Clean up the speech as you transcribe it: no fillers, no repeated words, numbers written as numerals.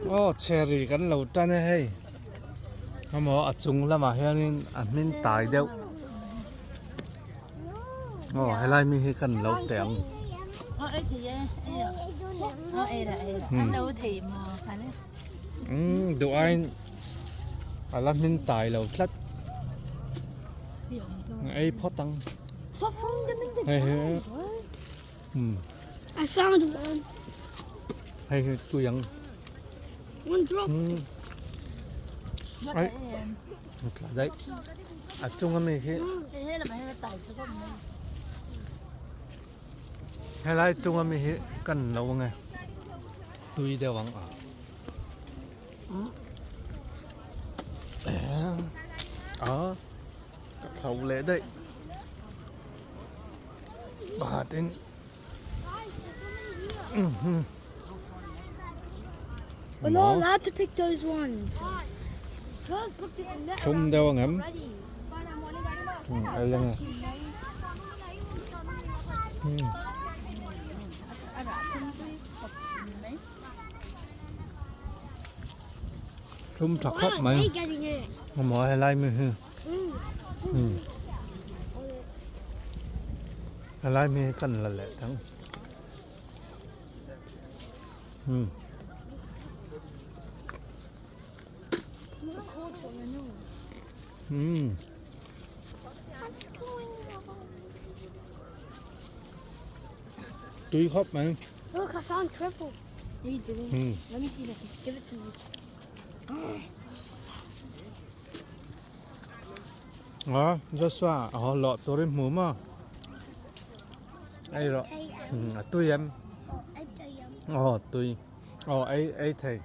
Aw cherry kan lo tan e hei emaw a chung lamah hianin a hmin tai deuh aw helai mi hi kan lo teh ang. Umm duh aiin a la hmin tai lo tlat ei phawt ang hei hi umm hei hi tui ang umm ai tla daih a chung ami khi helai chung ami hi kan lo ang e tui deuh ang a a ka thlo leh daih pakhatin We're not allowed to pick those ones. Thlum deuh ang em? Ei ang e. Thlum tha khawp mai. Maw helai mi hi. Helai mi hi kan la leh thang. Tui khawp mai. Look, I found triple. No, you didn't. Let me see if I can give it to me. A Joshua a haw lawh turin hmu maw? Ei rawh a tui em? Aw tui aw ei ei thei.